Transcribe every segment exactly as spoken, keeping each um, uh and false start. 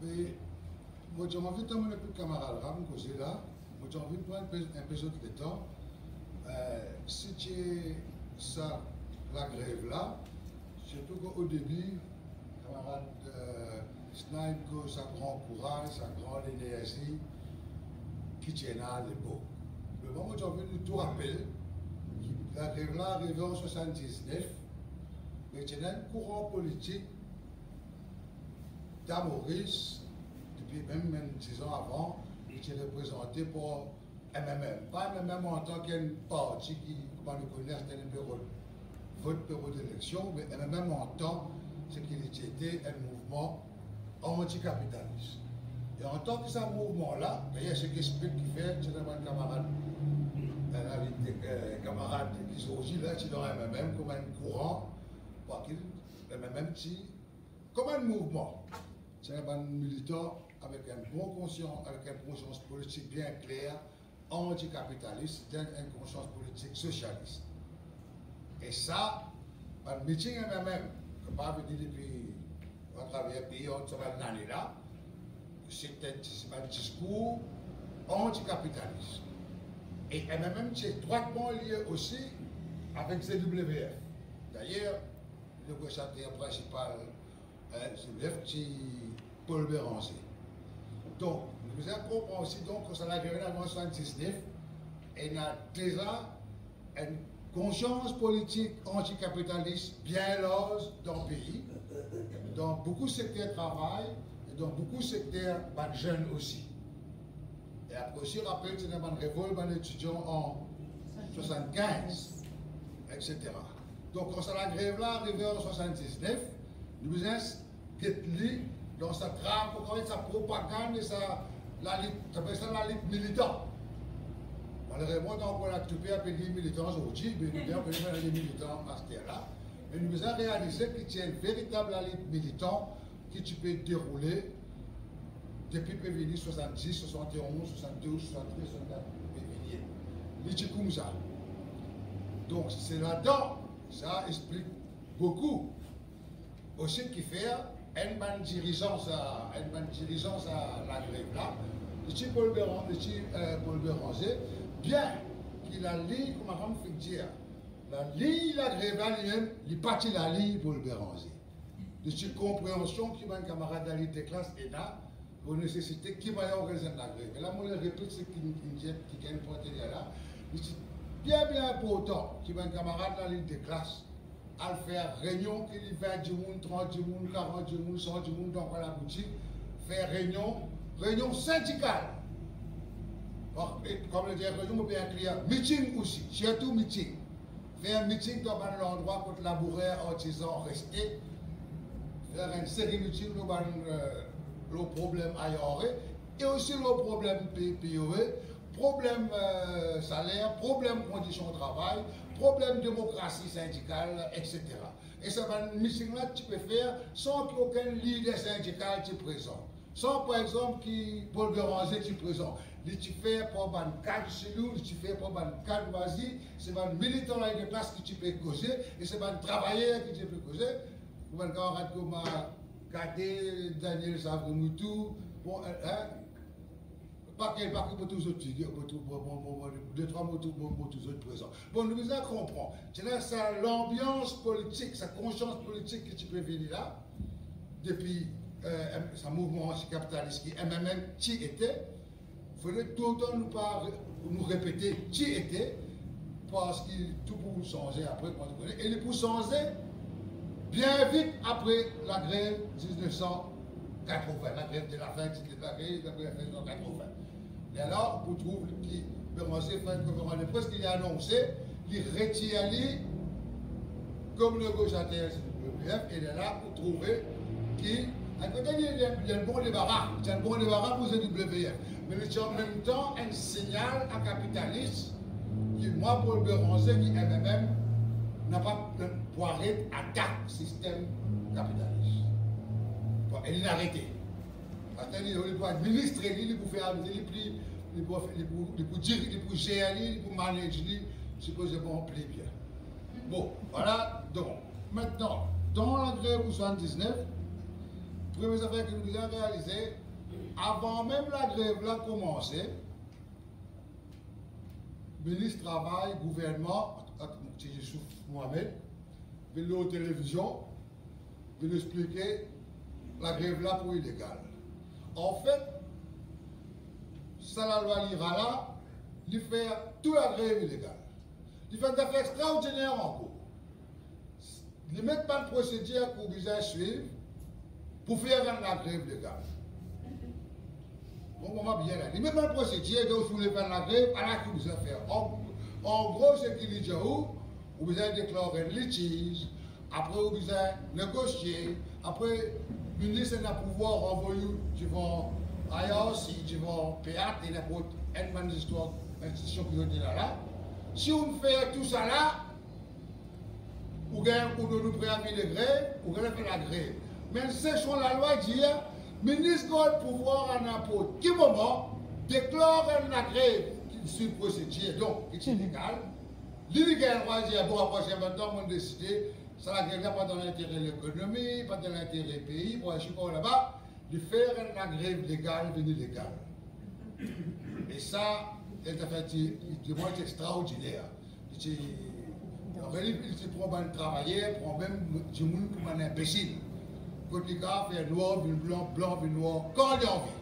E mo ti anvi tann mo ek kamarad la, mo koze la, mo ti anvi pran enpe, enpe zot letan. Eh, si ti sa lagrev la, sirtou ke o debi, kamarad, eh, Snipe, sa gran kouraz, sa gran lenerzi ki ti ena alepok. Me mwa, mo ti anvi nou tou rapel, lagrev la arive an swasann-diznef, me ti ena enn kouran politik dan Moris, depi mem, mem diz an avan, li ti reprezante par M M M. Pa M M M antan ki enn parti ki, kouma nou kone, aster li pe rod vot, pe rod eleksion, me M M M antan, seki li ti ete enn mouvman antikapitalis. E antan ki sa mouvman la, dayer, seki explik kifer ti ena bann kamarad, eh, la, eh, kamarad ki zordi la, ti dan M M M kouma enn kouran, parski M M M ti kouma enn mouvman. Ti ena bann militan avek enn bon konsians, avek enn konsians politik bien kler, antikapitalis, ti ena enn konsians politik sosialis. E sa, bann miting M M M, ki pa vini depi atraver pei, ant sa bann lane la, se ti bann diskour antikapitalis. E M M M ti etrwatman lie osi avek Z W F. Dayer, le negosiater prinsipal, eh, Z W F ti Paul Bérenger. Donk, nou bizin konpran osi, donk, kan sa lagrev la arive an swasann-diznef, ena deza enn konsians politik antikapitalis bien larz dan pei, dan boukou sekter travay, e dan boukou sekter bann zenn osi. E apre osi, rapel, ti ena bann revolt bann etidian an swasann-kinz, et cetera. Donk, kan sa lagrev la arive an swasann-diznef, nou bizin get li dan sa tram, pou koz sa propagann e sa lalit, apel sa lalit militan. Malerezman, dan komin Latoupe, apel li militan zordi, me nou bien kone li militan aster la. Me nou bizin realize ki ti ena enn veritab lalit militan ki ti pe deroule depi pe vini swasann-dis, swasann-onz, swasann-douz, swasann-trez, swasann-kat, pe vini. Li ti koumsa. Donk, se ladan, sa explik boukou. Osi kifer enn bann dirizan sa, enn bann dirizan sa lagrev la, li ti Paul Béran-, li ti, eh, Paul Béranger, bien ki laliny, kouma mo finn dir, laliny lagrev la limem, li pa ti laliny Paul Béranger. Li ti konpreansion ki bann kamarad lalit de klas ena, pou nesesite ki mwayin organiz enn lagrev. E la, mo le repet seki, ki, ki, ki, ki enportan la, li ti bien, bien inportan ki bann kamarad lalit de klas al fer reynion, ki li vin dimoun, trant dimoun, karant dimoun, san dimoun, dan kwa laboutik, fer reynion, reynion sindikal. Bon, e, kouma dir reynion, mo pe inklir miting osi, sirtou miting. Fer miting dan bann landrwa kot labourer, artizan reste, fer enn seri miting lor bann, eh, lor problem I R A, e osi lor problem P-, P O A, problem, eh, saler, problem kondision travay, problem demokrasi sindikal, et cetera. E sa bann miting la ti pe fer san ki okenn lider sindikal ti prezan. San, par exanp, ki Paul Béranger ti prezan, li ti fer par bann kad Silou, li ti fer par bann kad Mazi, se bann militan lalit de klas ki ti pe koze, e se bann travayer ki ti pe koze. Pou bann kamarad kouma Kade, Daniel Savrimoutou, bon, eh, eh, pa ke, pa ke mo trouv zot figir, mo trouv, mo, mo, mo, mo, de trwa mo trouv, mo, mo trouv zot prezan. Bon, nou bizin konpran, ti ena sa lanbians politik, sa konsians politik ki ti pe vini la, depi, eh, sa mouvman antikapitalis ki M M M ti ete, fode touletan nou pa re-, nou repete ti ete, parski tou pou sanze apre, kouma nou kone, e li pou sanze bien vit apre lagrev diznef san katrovin, lagrev de lafin, lagrev, lagrev diznef san katrovin. Lerla, ou pou trouv ki Béranger fer enn konferans de pres, ki li anonse, li retir li kom negosiater S P P F, e lerla, ou trouve ki, enn kote, li, li, li enn bon debara, li enn bon debara pou Z W F. Me li ti an mem tan enn signal a kapitalis ki mwa, Paul Béranger, ki M M M napa pou aret atak sistem kapitalis. Bon, e li arete. Aster li, li pou administre li, li pou fer, li pli, li pou, li pou, li pou dir, li pou zer li, li pou manage li, sipozeman pli bien. Bon, vwala. Donk, mintnan, dan lagrev swasann-diznef, Premie zafer ki nou bizin realize, avan mem lagrev la koumanse, minis travay, gouvernman, ak, ak Mouti Youssouf Mohamed, vinn lor televizion, vinn explike lagrev la pou ilegal. Anfet, sa lalwa Lira la, li fer tou lagrev ilegal. Li fer enn zafer extraordiner ankor. Li met bann prosedir ki ou bizin swiv pou fer enn lagrev legal. Bon, mwa bien la. Li met bann prosedir, donk, si ou le fer enn lagrev, ala ki ou bizin fer. An, an gro, seki li dir ou, ou bizin deklar enn litiz, apre ou bizin negosie, apre minis ena pouvwar ranvoy ou divan I R C, divan P A T, ninport enn bann zistwar, enn institusion ki zot ena la. Si ou fer tousala, ou gagn, ou donn ou preavi de grev, ou gagn fer lagrev. Me seksion lalwa dir, minis gagn pouvwar a ninport ki moman deklar enn lagrev ki swiv prosedir, donk ki ti legal. Li, li gagn drwa dir, bon, apre sinfant tan, mo deside, sa lagrev la pa dan lintere lekonomi, pa dan lintere pei, pou enn sipor laba, li fer enn lagrev legal vini ilegal. E sa, enn zafer ti, ti, ti extraordiner. Li ti, li ti pran bann travayer, pran mem dimoun pou bann inbesil. Kot li kapav fer nwar vinn blan, blan vinn nwar, kan li anvi.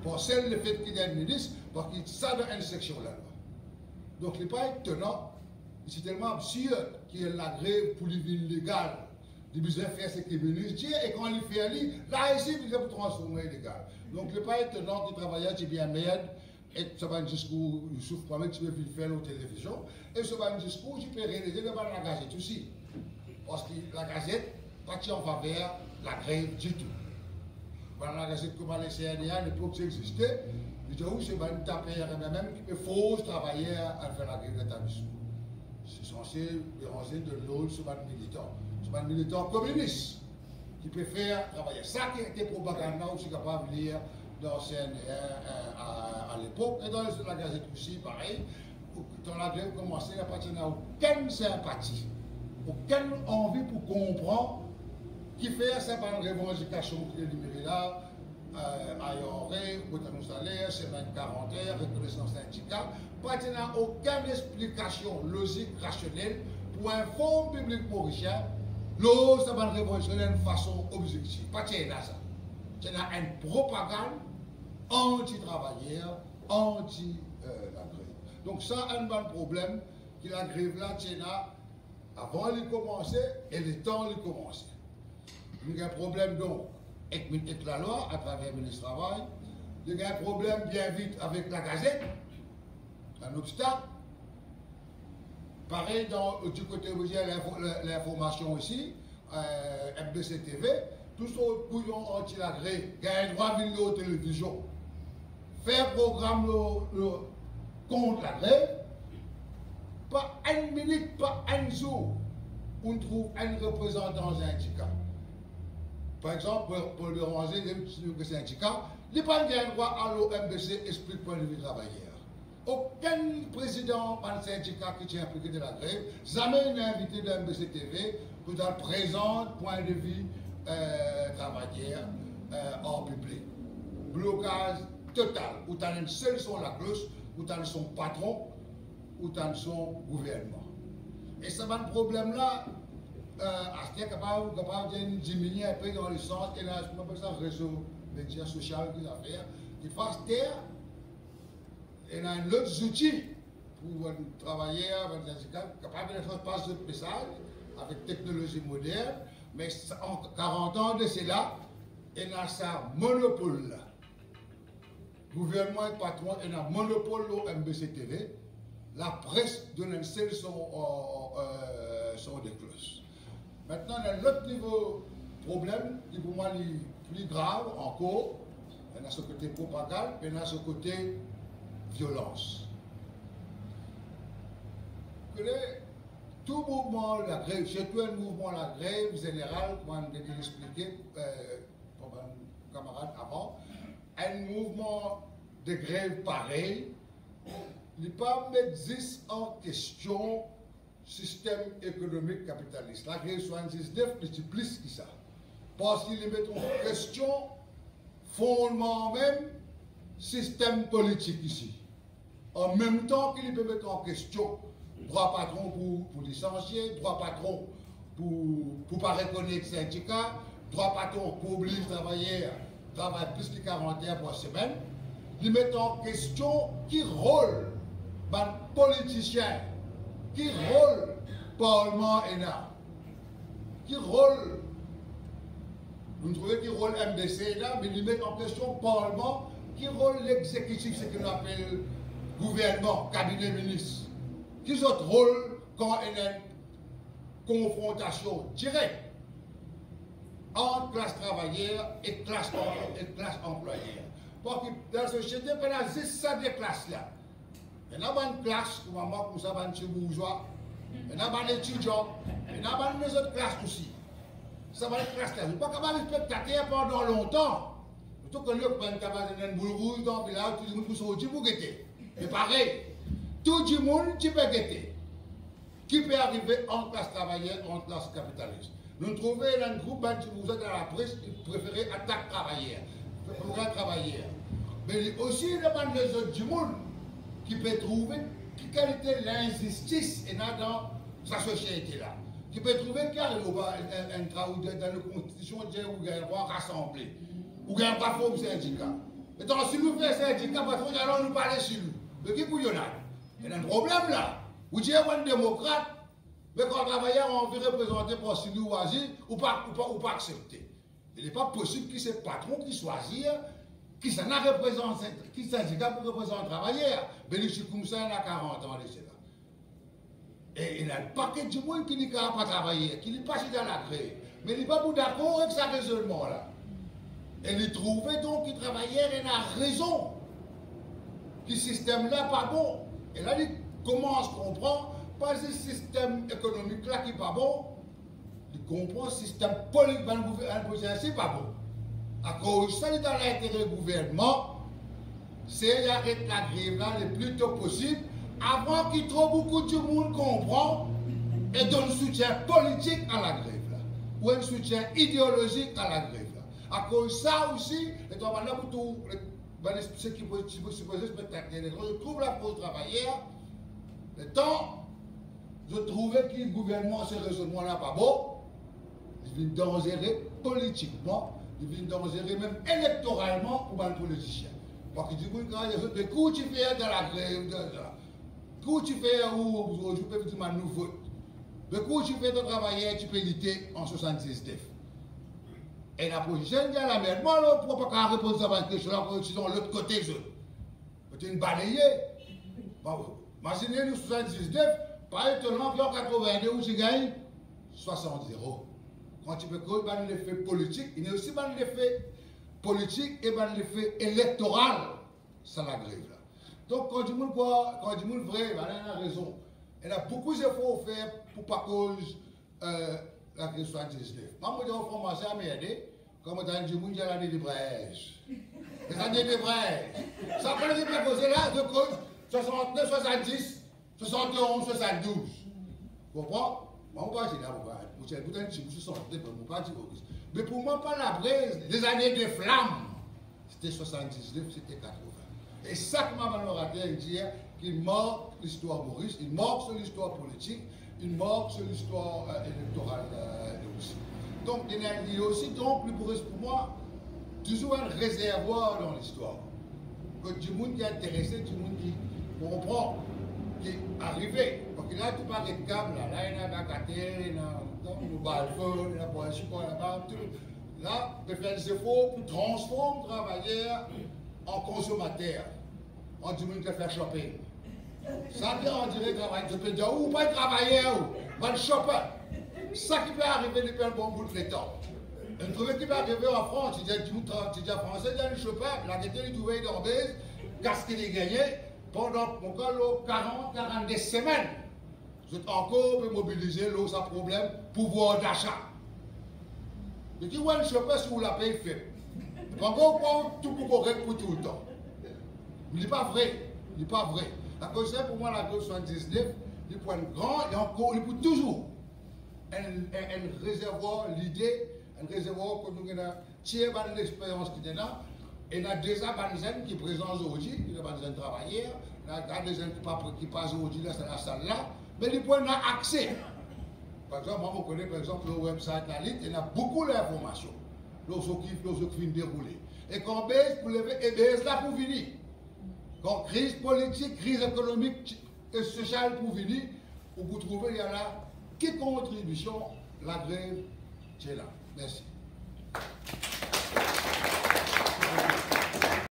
Par sel lefet ki li enn minis, parski sa dan enn seksion lalwa. Donk, li pa etonan, li ti telman absird ki enn lagrev pou li vinn legal, li bizin fer seki minis dir, e kan li fer li, la isi, li bizin pou transforme ilegal. Donk, li pa etonan ki travayer ti bien merd, e so bann diskour, Youssouf Mohamed ti pe vinn fer lor televizion, e so bann diskour, ti pe relaye dan bann lagazet osi. Parski lagazet pa ti an faver lagrev ditou. Bann lagazet kouma le C N R A, lepok ti existe, li dir ou se bann taper lamem ki pe fors travayer al fer lagrev dan etablissement. Se sanse Béranger donn lord so bann militan. So bann militan kominis ki pe fer travayer. Sa ki ete propagann la, ou ti kapav lir dan C N R A, a, a lepok, e dan lagazet osi, parey. Kan lagrev koumanse, la pa ti ena okenn sinpati, okenn anvi pou konpran kifer sa bann revandikasion ki ti enimere la, eh, I R A, ogmantasion saler, semenn karant er, rekonesans sindika, pa ti ena okenn explikasion lozik, rasionel pou inform piblik morisien lor sa bann revandiksyon dan enn fason obzektif. Pa ti ena sa. Ti ena enn propagann anti-travayer, anti, eh, lagrev. Donk sa enn bann problem ki lagrev la ti ena avan li koumanse e letan li koumanse. Nou gagn problem, donk, ek min-, ek lalwa atraver minis travay. Nou gagn problem bien vit avek lagazet, enn obstak. Parey dan, di kote, mo dir, linfo-, linformasion osi, eh, M B C T V, tou sort bouyon anti-lagrev gagn drwa vinn lor televizion, fer program lor, lor, kont lagrev, pa enn minit, pa enn zour, ou trouv enn reprezantan sindika. Par exanp, Paul, Paul Béranger, li, li sindika, li pa gagn drwa al lor M B C explik pwin de vi travayer. Okenn prezidan bann sindika ki ti inplike dan lagrev zame inn invite dan M B C T V pou al prezant pwin de vi, eh, travayer, eh, an piblik. Blokaz total. Ou tann enn sel son laklos, ou tann son patron, ou tann son gouvernman. E sa bann problem la, eh, aster kapav, kapav dir inn diminie inpe dan lesans, ena, mo apel sa rezo media sosial ki zafer, ki fer aster ena enn lot zouti pou bann travayer, bann sindika, kapav ena sans pas zot mesaz avek teknolozi modern, me sa, an karant an de sela, ena sa monopol la. Gouvernman ek patron ena monopol lor M B C T V, lapres donn enn sel son, eh, eh, son de klos. Mintnan, ena lot nivo problem ki pou mwa li pli grav ankor, ena so kote propagann, ena so kote violans. Kone, tou mouvman lagrev, sirtou enn mouvman lagrev zeneral, kouma nou pe explike, eh, par bann kamarad avan, enn mouvman de grev parey, li pa met zis an kestion sistem ekonomik kapitalis. Lagrev swasanndiznef, li ti plis ki sa. Parski li met an kestion fondman mem sistem politik isi. An mem tan ki li pe met an kestion drwa patron pou, pou lisansie, drwa patron pou, pou pa rekonet sindika, drwa patron pou obliz travayer travay plis ki karant er par semenn, li met an kestion ki rol bann politisien, ki rol parlman ena, ki rol, nou trouve ki rol M D C ena, me li met an kestion parlman, ki rol lexekitif, seki nou apel gouvernman, kabine minis, ki zot rol kan ena enn konfrontasion direk ant klas travayer e klas anpl-, e klas anplwayer. Parski dan lasosiete, pena zis sa de klas la. Ena bann klas kouma mwa, koumsa, bann ti bourzwa, ena bann etidian, ena bann lezot klas osi. Sa bann klas la, zot pa kapav spektater pandan lontan. Zot tou kone, bann kapav ena enn boul rouz dan vilaz, tou dimoun pou sorti pou gete. Me parey, tou dimoun ti pe gete. Ki pe arive ant klas travayer, ant klas kapitalis? Nou trouve ena enn group bann ti bourzwa dan lapres, li prefere atak travayer, pou gagn travayer. Me li osi ena bann lezot dimoun ki pe trouve ki kalite linzistis ena dan sa sosiete la, ki pe trouve ki arive, ou pa, enn, enn, enn tra-, ou dan, dan nou konstitision dir ou gagn drwa rasanble, ou gagn drwa form sindika. Letan si nou fer sindika, patron, alor nou pale si nou. Me ki kouyonnad? Ena enn problem la. Ou dir ou enn demokrat, me kan travayer anvi reprezante par seki li swazir, ou pa, ou pa, ou pa aksepte. Li pa posib ki se patron ki swazir kisannla reprezant, ki sindika pou reprezant travayer. Be li ti koumsa ena karant an de sela. E ena enn paket dimoun ki li kapav pa travayer, ki li pa ti dan lagrev, me li pa pou dakor ek sa rezonnman la. E li trouve donk ki travayer ena rezon, ki sistem la pa bon. E la li koumans konpran, pa zis sistem ekonomik la ki pa bon, li konpran sistem politik bann gouver-, bann politisien pa bon. Akoz sa, li dan lintere gouvernman, sey aret lagrev la le pli to posib, avan ki tro boukou dimoun konpran e donn soutien politik a lagrev la, ou enn soutien ideolozik a lagrev la. Akoz sa osi, letan bann la pou tou, le, bann seki pou, pou sipoze spektater, letan zot trouv lakoz travayer, letan zot trouve ki gouvernman, se rezonnman la pa bon, li vinn danzere politikman, li vinn danzere mem elektoralman pou bann politisien. Parski dimoun kapav dir zot, be ki ou ti fer dan lagrev, dan, dan, ki ou ti fer ou, ou, ou, ou pe dimann nou vot? Be ki ou ti fer, to travayer ti pe lite an swasann-diz-nef? E lapozision, li al lamerd mwa, alor pou pa kapav reponn sa bann kestion la, pou ti dan lot kote zot. Ou ti inn baleye. Bon, mazine nou swasann-diz-nef, pa etonan ki an katrovin-de ou ti gagn swasant zero. Kan ti pe koz bann lefe politik, ena osi bann lefe politik e bann lefe elektoral sa lagrev la. Donk, kan dimoun krwar, kan dimoun vre, bann la ena rezon. Ena boukou zefor fer pou pa koz, eh, lagrev swasann-diz-nef. Mwa, mo ti dan formasion a merde, kan mo tann dimoun dir lane de Brez. Lezane de Brez. Sa pa li pe koze la, zot koz swasant-nef, swasann-diz, swasann-onz, swasann-douz. Konpran? Mwa, mo pa ti la, mo pa, mo ti pou tann dimoun swasann-nef, mo pa ti koz. Me pou mwa, pa labrez, lezane de flam. Sete swasann-diz-nef, sete katrovin. E sa ki mwa, bann orater, dir ki mark listwar Moris, li mark so listwar politik, li mark so listwar, eh, elektoral, eh, osi. Donk, li ena, li osi, donk, li pou res pou mwa touzour enn rezervwar dan listwar. Kot dimoun ki interese, dimoun ki konpran, ki arive. Parski la, tou pa get gam la, la, ena bakatel, ena, donk, nou balfon, ena bwar sik laba, tou. La, pe fer zefor pou transform travayer an konsomater, an dimoun ki fer shopping. Sa ki andire travay, zot pe dir ou, ou pa travayer ou, bann shopper. Sa ki pe arive depi enn bon bout letan. Enn trouve ki pe arive an Frans, ti dir dimoun tra-, ti dir Franse, dir li shopper, la gete li trouve dan bez, kas ki li gagne, pandan, mo krwar, lor karant, karant-de semenn. Zot ankor pe mobilize lor sa problem pouvwar dasa. Me ki ou enn shopper si ou lapey feb? Ankor ou krwar tou pou korek pou toultan? Li pa vre, li pa vre. Akoz sa, pou mwa, lagrev swasann-diz-nef, li pou enn gran, li ankor, li pou touzour enn, enn, enn rezervwar lide, Rezervwar kot nou ena tir bann lexperyans ki ena, ena deza bann zenn ki prezan zordi, ena bann zenn travayer, ena, ena de zenn ki pa, ki pa zordi dan sa lasal la, me li pou ena akse. Par exanp, mwa, mo kone, par exanp, lor website Lalit, ena boukou linformasion lor seki, lor seki finn deroule. E kan bez pou leve, e bez la pou vini. Kan kriz politik, kriz ekonomik e sosial pou vini, ou pou trouve ena ki kontribision lagrev ti ena. Mersi.